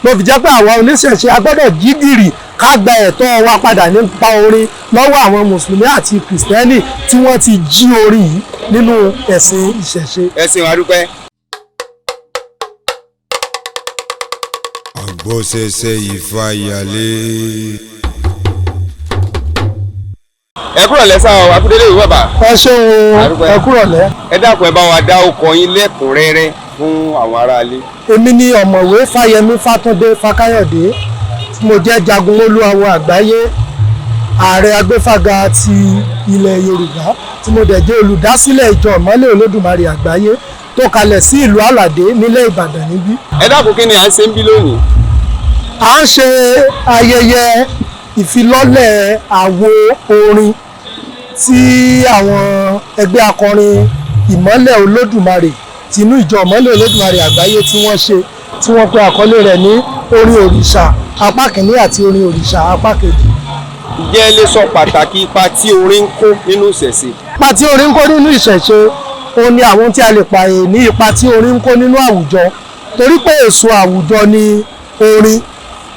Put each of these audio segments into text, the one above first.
Ló fi jẹ́ pé àwọn oníṣẹ̀ṣe a gbọ́dọ̀ jí gìrì ká gba ẹ̀tọ́ wa padà nípa orin lọ́wọ́ àwọn mùsùlùmí àti kìrìsìtẹ́nì tí wọ́n ti jí orin yìí nínú ẹ̀sìn ìṣẹ̀ṣe. Ẹ ṣeun, a dúpẹ́. Àgbọ̀sẹ̀sẹ̀ ìfàyàlé. Ẹ kúrò lẹ́sà o, akúndélé ìwé bàbá. Ẹ ṣeun o, ẹ kúrọ̀lẹ́. Ẹ dákun, ẹ bá wa dá ọkọ yín lẹ́kùnrẹ́rẹ́ fún àwọn aráalé. Èmi ni ọ̀mọ̀wé Fáyẹmí Fátúndé Fákáyọ̀dé tí mo jẹ́ Jagunmólú Awo Àgbáyé, ààrẹ agbéfága ti ilẹ̀ Yorùbá, tí mo dẹ̀ jẹ́ olùdásílẹ̀ ìjọ Ìmọ́lẹ̀ Olódùmarè Àgbáyé tó kalẹ̀ sí ìlú Àlàdé nílẹ̀ Ìbàdàn níbí. Ẹ dákun, kí ni à ń ṣe ń bí lónìí? À ń ṣe ayẹyẹ ìfilọ́lẹ̀ àwo orin tí àwọn ẹgbẹ́ akọrin Ìmọ́lẹ̀ Olódùmarè tinú ìjọ Ìmọ́lẹ̀ Olódùmarè Àgbáyé tí wọ́n ṣe, tí wọ́n pe àkọlé rẹ̀ ní Orin Òrìṣà apá kìíní àti Orin Òrìṣà apá kejì. Ǹjẹ́ ẹ lè sọ pàtàkì ipa tí orin ń kó nínú ìṣẹ̀ṣe? Ipa tí orin ń kó nínú ìṣẹ̀ṣe, òun ni àwọn tí a lè pààyè ní ipa tí orin ń kó nínú àwùjọ, torí pé èso àwùjọ ni orin.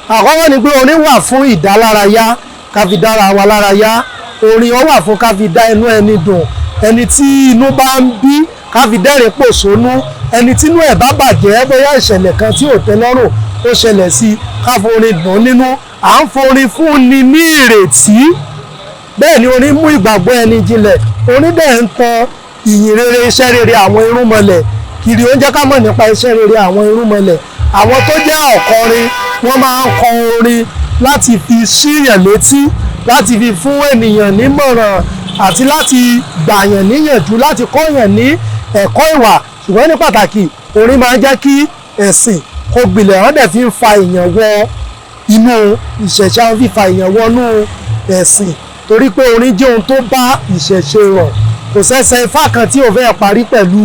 Àkọ́kọ́ ni pé orin wà fún ìdálárayá, ká fi dára wa lárayá. Orin ó wà fún ká fi dá inú ẹni dùn, ẹni tí inú bá ń bí, ká fi dẹ́rìn pòṣónú, ẹni tí inú ẹ̀ bá bàjẹ́, bóyá ìṣẹ̀lẹ̀ kan tí ò tẹ́ lọ́rùn ó ṣẹlẹ̀ sí, ká forin dùn nínú. À ń forin fún ni ní ìrètí. Bẹ́ẹ̀ ni orin mú ìgbàgbọ́ ẹni jinlẹ̀. Orin dẹ̀ ń tan ìyìn rere, iṣẹ́ rere àwọn irúnmọlẹ̀ kiri. Ó ń jẹ́ ká mọ̀ nípa iṣẹ́ rere àwọn irúnmọlẹ̀. Àwọn tó jẹ́ ọ̀kọrin, wọ́n máa ń kọ orin láti fi ṣíyàn létí, láti fi fún ènìyàn nímọ̀ràn àti láti gbàyàn níyànjú, láti kọ́yàn ní ẹ̀kọ́ ìwà. Ṣùgbọ́n ní pàtàkì, orin máa ń jẹ́ kí ẹ̀sìn kó gbilẹ̀. Wọ́n dẹ̀ fi ń fa èèyàn wọ inú ìṣẹ̀ṣe, àwọn fífa èèyàn wọnú ẹ̀sìn, torí pé orin jẹ́ ohun tó bá ìṣẹ̀ṣe rọ̀. Kò sẹ́sẹ̀ ifá kan tí ò fẹ́ parí pẹ̀lú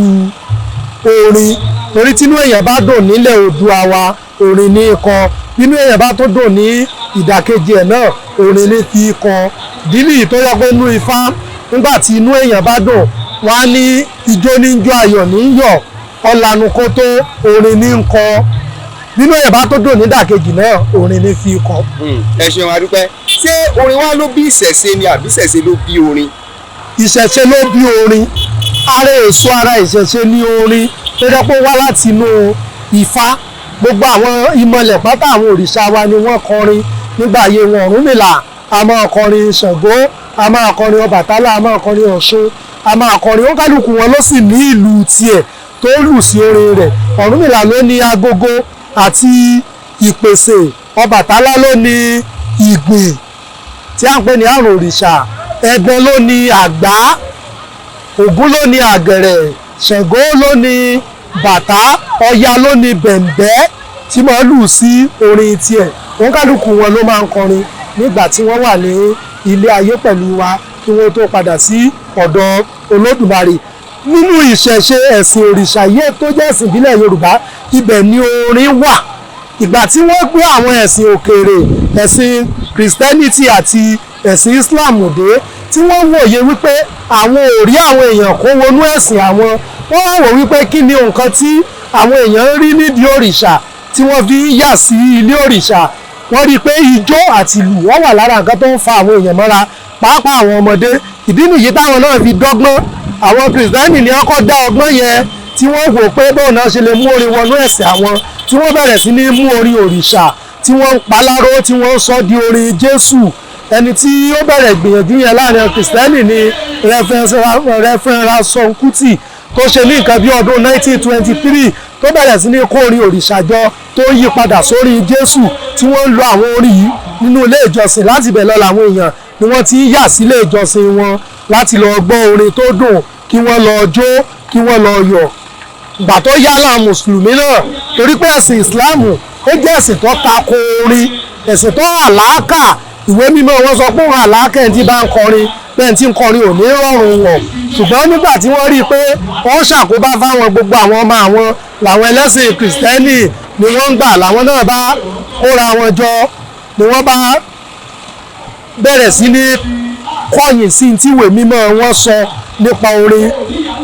orin, torí tínú èèyàn bá dùn nílẹ̀ Oòduà wa, orin ní í kọ. Bínú èèyàn bá tó dùn ní ìdàkejì ẹ̀ náà, orin ní fi kọ. Ìdí tó yẹ pé inú ifá, nígbà tí inú èèyàn bá dùn, wọ́n á ní ijó ní jó, ayọ̀ ní yọ̀, ọ̀lànà kó tó, orin ní ń kọ. Bínú èèyàn bá tó dùn nídàkejì náà, orin ní fi kọ. Ẹ ṣeun, a dúpẹ́. Ṣé orin wa ló bí ìṣẹ̀ṣe ni àbí ìṣẹ̀ṣe ló bí orin? Ìṣẹ̀ṣe ló bí orin. Ara èso ara ìṣẹ̀ṣe ní orin tó jẹ́ pé ó wá láti inú Ifá. Gbogbo àwọn ìmọ̀lẹ̀ pátá, àwọn òrìṣà wa ni wọ́n kọrin nígbà ayé wọn. Ọ̀rúnmìlà a máa kọrin, Ṣàngó a máa kọrin, Ọbàtálá a máa kọrin, Ọ̀ṣun a máa kọrin. Ó kálukú wọn ló sì ní ìlú tiẹ̀ tó lù sí orin rẹ̀. Ọ̀rúnmìlà ló ní agogo àti ìpèsè, Ọbàtálá ló ní ìgbìn tí a ń pè ní àrùn òrìṣà, Ẹ̀gbọ́n ló ní àgbá, Ògún ló ní àgẹ̀rẹ̀, Ṣàngó ló ní bàtá, Ọya ló ní bẹ̀m̀bẹ́ tí máa lù sí orin tiẹ̀. Òǹkálùkù wọn ló máa ń kọrin nígbà tí wọ́n wà ní ilé ayé pẹ̀lú wa kí wọ́n tó padà sí ọ̀dọ̀ Olódùmarè. Nínú ìṣẹ̀ṣe, ẹ̀sìn òrìṣà yé tó jẹ́ ẹ̀sìn ìbílẹ̀ Yorùbá, ibẹ̀ ni orin wà. Ìgbà tí wọ́n gbé àwọn ẹ̀sìn òkèèrè, ẹ̀sìn Christianity àti ẹ̀sìn Islam dé, tí wọ́n wòye wípé àwọn ò rí àwọn èèyàn kó wọnú ẹ̀sìn àwọn, wọ́n wá wò wípé kí ni nǹkan tí àwọn èèyàn ń rí nídìí òrìṣà tí wọ́n fi ń yà sí ilé òrìṣà. Wọ́n rí i pé ijó àti ìlù wọ́n wà lára nǹkan tó ń fa àwọn èèyàn mọ́ra, pàápàá àwọn ọmọdé. Ìdí nìyí táwọn náà fi dọ́gbọ́n. Àwọn kìrìsìtẹ́nì ni wọ́n kọ́ dá ọgbọ́n yẹn, tí wọ́n wò pé bóun náà ṣe lè mú orin wọnú ẹ̀sìn àwọn, tí wọ́n bẹ̀rẹ̀ sí ní mú orin òrìṣà tí wọ́n ń paláró, tí wọ́n ń sọ di orin Jésù. Ẹni tí ó bẹ̀rẹ̀ gbìyànjú yẹn láàrin kìrìsìtẹ́nì ni Reverend Ransome Kuti, tó ṣe ní nǹkan bí ọdún 1923, tó bẹ̀rẹ̀ sí ní kó orin òrìṣà jọ, tó yí padà sórí Jésù, tí wọ́n ń lo àwọn orin yìí nínú ilé ìjọsìn. Láti bẹ̀ lọ làwọn èèyàn ni wọ́n ti ń yà sílé ìjọsìn wọn láti lọ gbọ́ orin tó dùn, kí wọ́n lọ jó, kí wọ́n lọ yọ̀. Ìgbà tó yá láwọn mùsùlùmí náà, torí pé ẹ̀sìn ìsìláàmù ó jẹ́ ẹ̀sìn tó tako orin, ẹ̀sìn tó àlàákà, ìwé mímọ́ wọn sọ pé òun àlàákà ẹni tí bá ń kọrin, bẹ́ẹ̀ tí ń kọrin ò ní rọrùn wọ̀. Ṣùgbọ́n nígbà tí wọ́n rí i pé wọ́n ṣàkóbá fáwọn, gbogbo àwọn ọmọ àwọn làwọn ẹlẹ́sìn kìrìsìtẹ́nì ni wọ́n ń gbà, làwọn náà bá kóra wọn jọ, ni wọ́n bá bẹ̀rẹ̀ sí ní kọ̀yìn sí tí ìwé mímọ́ wọn sọ nípa orin.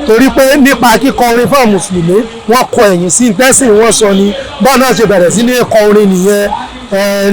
Torí pé nípa kíkọ orin fún àwọn mùsùlùmí, wọ́n kọ ẹ̀yìn sí tẹ́sìn wọ́n sọ ni. Bọ́ọ̀ náà ṣe bẹ̀rẹ̀ sí ní kọ orin nìyẹn.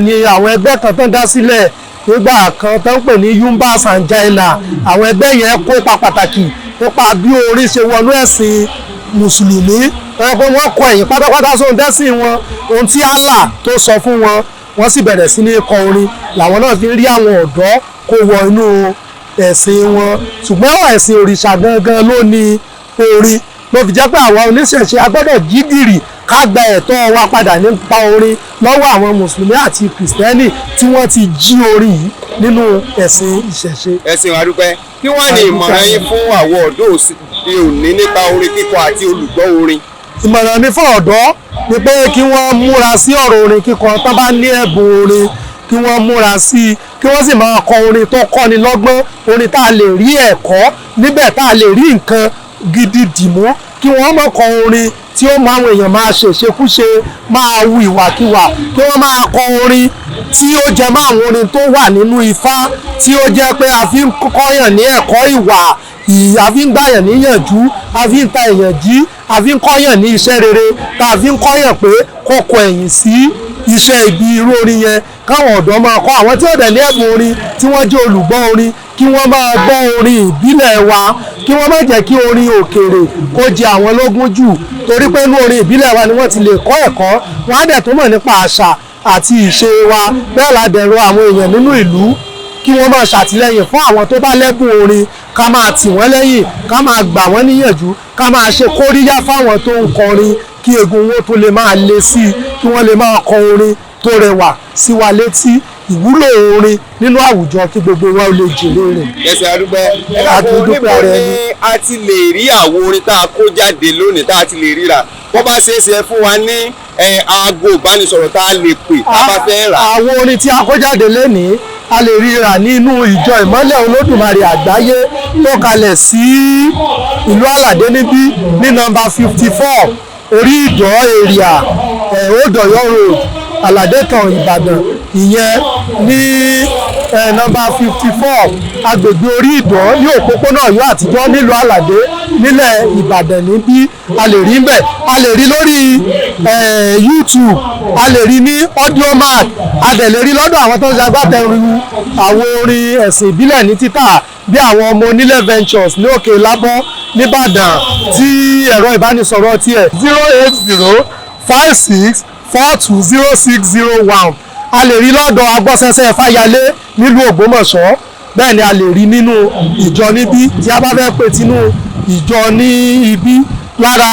Ni àwọn ẹgbẹ́ kan tán dá sílẹ̀ nígbà kan tán pè ní Yumba Sanjaila. Àwọn ẹgbẹ́ yẹn kópa pàtàkì nípa bí orin ṣe wọnú ẹ̀sìn mùsùlùmí. Wọ́n pé wọ́n kọ ẹ̀yìn pátápátá sóhun tẹ́sìn wọn, ohun tí Allah tó sọ fún wọn. Wọ́n sì bẹ̀rẹ̀ sí ní kọ orin, làwọn náà fi ń rí àwọn ọ̀dọ́ kó wọ inú ẹ̀sìn wọn. Ṣùgbọ́n ẹ̀sìn òrìṣà gangan ló ní orin, ló fi jẹ́ pé àwọn oníṣẹ̀ṣe a gbọ́dọ̀ jí gìrì ká gba ẹ̀tọ́ wa padà nípa orin lọ́wọ́ àwọn mùsùlùmí àti kìrìsìtẹ́nì tí wọ́n ti jí orin yìí nínú ẹ̀sìn ìṣẹ̀ṣe. Ẹ̀sìn wa dúpẹ́. Kí wọ́n ní ìmọ̀ràn yín fún àwọn ọ̀dọ́ òde òní nípa orin kíkọ àti olùgbọ́ orin? Ìmọ̀ràn mi fún ọ̀dọ́ ni pé kí wọ́n múra sí ọ̀rọ̀ orin kíkọ. Tán bá ní ẹ̀bùn orin, kí wọ́n múra sí i, kí wọ́n sì máa kọ orin tó kọ́ni lọ́gbọ́n, orin tá a lè rí ẹ̀kọ́ níbẹ̀, tá a lè rí nǹkan gidi dìmú. Kí wọ́n má kọ orin tí ó máa àwọn èèyàn máa ṣèṣekúṣe, máa hu ìwàkiwà. Kí wọ́n máa kọ orin tí ó jẹ mọ́ àwọn orin tó wà nínú Ifá, tí ó jẹ́ pé a fi ń kọ́yàn ní ẹ̀kọ́ ìwà, a fi ń gbàyàn níyànjú, a fi ń ta èèyàn jí, a fi ń kọ́yàn ní iṣẹ́ rere, tá a fi ń kọ́yàn pé kó kọ ẹ̀yìn sí iṣẹ́ ibi. Irú orin yẹn káwọn ọ̀dọ́ máa kọ́. Àwọn tí ó dẹ̀ ní ẹ̀bùn orin, tí wọ́n jẹ́ olùgbọ́ orin, kí wọ́n máa gbọ́ orin ìbílẹ̀ wa, kí wọ́n má jẹ́ kí orin òkèèrè kó jẹ àwọn lógún jù, torí pé inú orin ìbílẹ̀ wa ni wọ́n ti lè kọ́ ẹ̀kọ́, wọ́n á dẹ̀ tó mọ̀ nípa àṣà àti ìṣe wa. Bẹ́ẹ̀ la dẹ̀rọ àwọn èèyàn nínú ìlú kí wọ́n máa ṣàtìlẹ́yìn fún àwọn tó bá lẹ́bùn orin, ká máa tì wọ́n lẹ́yìn, ká máa gbà wọ́n níyànjú, ká máa ṣe kóríyá fáwọn tó ń kọrin, kí egun wọn tó lè máa le sí i, kí wọ́n lè máa kọ orin tó rẹwà sí wa létí. Ìwúlò orin nínú àwùjọ, kí gbogbo wa ó lè jèrè rẹ̀. Ẹsẹ̀ adúpẹ́. Ẹ dákun, Adúpẹ́ níbo ara ni ẹni. a ti lè rí àwo orin tá a kó jáde lónìí, tá a ti lè ríra? Bó bá ṣeé ṣe, fún wa ní aago ìbánisọ̀rọ̀ tá a lè pè tá a bá fẹ́ rà. Àwọn orin tí a kó jáde lénìí, a lè rí rà nínú ìjọ Ìmọ́lẹ̀ Olódùmarè Àgbáyé tó kalẹ̀ sí ìlú Àlàdé níbí, ní nọ́mbà 54, orí ìdọ́ area ẹ̀, Odòyọ́ Road, Àlàdé Town, Ìbàdàn. Ìyẹn ní nọ́mbà 54, agbègbè orí ìdọ́, ní òpópónà Ọ̀yọ́ àtijọ́, nílùú Àlàdé, nílẹ̀ Ìbàdàn níbí. A lè rí ńbẹ̀, a lè rí lórí YouTube, a lè rí ní Audiomack, a dẹ̀ lè rí lọ́dọ̀ àwọn tó ń ṣe agbátẹrù àwọn orin ẹ̀sìn ìbílẹ̀ ní títà, bí àwọn ọmọ onílẹ̀ Ventures ní Òkè Lábọ́ nìbàdàn, tí ẹ̀rọ ìbánisọ̀rọ̀ tiẹ̀ 08056420601. A lè rí lọ́dọ̀ Agbọ́sẹsẹ Fáyalé nílùú Ògbómọ̀ṣọ́. Bẹ́ẹ̀ ni a lè rí nínú ìjọ níbí. Tí a bá fẹ́ pè tinú ìjọ ní ibi lára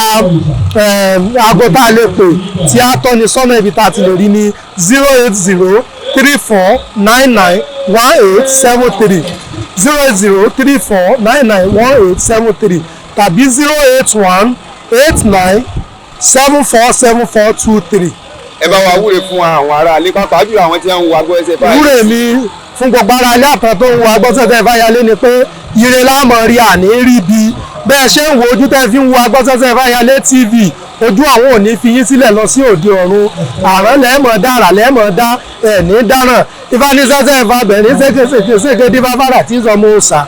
aago tá a lè pè tí a tọ́ni sọ́nà ibi tá a ti lè rí ní 08034991873, 08034991873, tàbí 08189747423. Ẹ bá wa wúre fún àwọn ará ilé, pàápàá jùlọ àwọn tí wọ́n ń wo Agbọ́sẹsẹ báyìí. Wúrè mi fún gbogbo ara ilé àtàn tó ń wo Agbọ́sẹ̀sẹ̀ Fáyalé ni pé ire láàmọ̀ rí, àní rí bí bẹ́ẹ̀ ṣe ń wo. Ojú tẹ́ fi ń wo Agbọ́sẹ̀sẹ̀ Fáyalé TV, ojú àwọn ò ní fi yín sílẹ̀ lọ sí òde ọ̀run. Àrán lẹ́ẹ̀mọ̀ dá, àrà lẹ́ẹ̀mọ̀ dá, ẹ̀ ní dáràn. Ìfanisẹ́sẹ́ ìfabẹ̀rín ségesège dífáfárà tí ń sọ ọmọ òòsà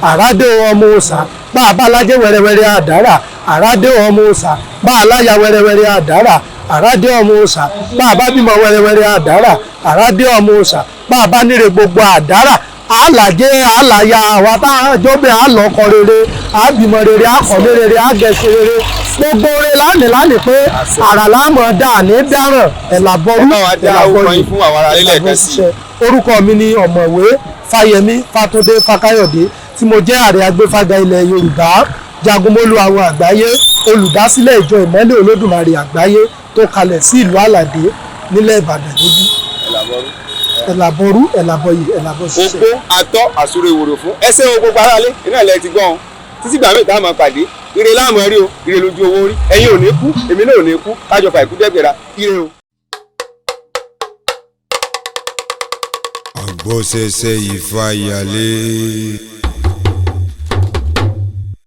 àràdé, ọmọ òòsà bá a bá lájẹ́ wẹ́rẹ́wẹ́rẹ́ àdárà, àràdé ọmọ òòsà bá a láya wẹ́rẹ́wẹ́rẹ́ àdárà, àràdé ọmọ òòsà bá a bá bímọ wẹ́rẹ́wẹ́rẹ́ àdárà, àràdé ọmọ òòsà bá a bá níre gbogbo àdárà. Àlàjẹ́ àlàyà àwa tá a jọ́bẹ̀, àlọ́kọ rere, àbímọ rere, àkọ́lé rere, àgẹ̀ṣe rere, gbogbo rere lánìí lánìí pé àrà láàmọ̀ dà ní dáràn ẹ̀làbọ̀rú. Ẹ bá wa dá orúkọ yín fún àwọn ará ilé lẹ́ẹ̀kan sí i. Orúkọ mi ni Ọ̀mọ̀wé Fáyẹmí Fátúndé Fákáyọ̀dé, tí mo jẹ́ ààrẹ agbéfága ilẹ̀ Yorùbá, jagunmólú àwọn àgbáyé, olùdásílẹ̀ ìjọ Ìmọ́lẹ̀ Olódùmarè Àgbáyé tó kalẹ̀ sí ìlú Àlàdé nílẹ̀ Ìbàdàn níbí. Ẹ̀làbọ̀rú, ẹ̀làbọ̀yè, ẹ̀làbọ̀ ṣiṣẹ́. Opó atọ́ àsúrò ìwòrò fún ẹsẹ̀ o. Gbogbo aráalé iná ilẹ̀ ti gbọ́n o. Títí gbà mí tá a máa pàdé, ire láàmú rí o, ire lójú owó rí. Ẹ̀yin ò ní kú, èmi náà ò ní kú, kájọ fà ìkú dẹ́gbẹ̀rà. Ire o. Agbọ́sẹsẹ Ìfàyàlé.